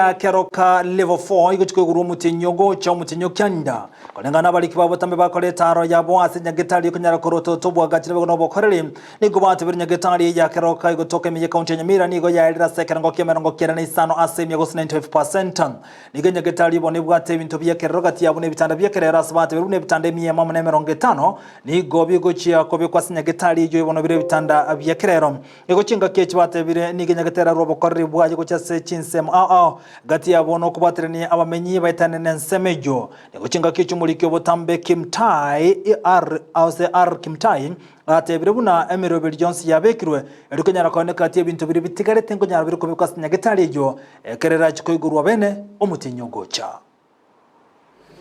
ya Keroka Level 4 igochia koigorwa omotienyi ogocha omotienyi o kianda. Koreng'ana abariki ba botambe bakora etaaro yabo ase nyagetari ekonyara korwa ototo bwagachire boigo nobokoreri. Nigo batebire nyagetari eye ya Keroka egotoka ime ye county ya Nyamira nigo yaerire ase ekerengo kia 95 ase emia gose 95%. Nigo enyagetari bono ebwate ebinto bi'ekerero gati yabo na ebitanda bi'ekerero ase batebire buna ebitanda emia emo amo na 50 nigo bigochia kobekwa ase nyagetari eyio bono bire ebitanda bi'ekerero. Nigo chingaki echi batebire nigo enyagetari erarue obokoreri bwaye gochia ase chinsemo ao ao gati yabo nokobwaterania abamenyi baetanene ensemo eyio. Nigo chingaki echi omoriki obotambe Kimtai R ase R Kimtai Atebire buna emeroberi yonsi yabekirwe, erio konyara kooneka ati ebinto biria bitigarete nkonyara bire kobekwa ase nyagetari eyio, ekero erache koigorwa bene omotienyi ogocha.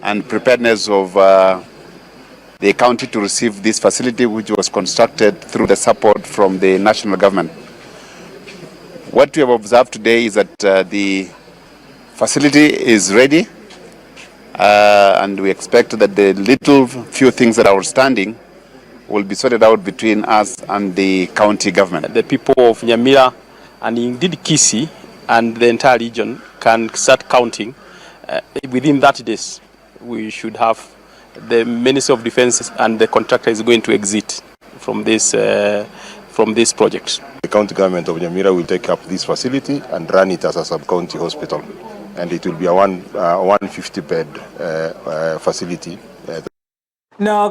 And preparedness of the county to receive this facility which was constructed through the support from the national government. What we have observed today is that the facility is ready and we expect that the little few things that are outstanding will be sorted out between us and the county government. The people of Nyamira and indeed Kisii and the entire region can start counting within 30 days we should have the Ministry of Defence and the contractor is going to exit from this, from this project. The county government of Nyamira will take up this facility and run it as a sub-county hospital and it will be a 150 bed facility. Na.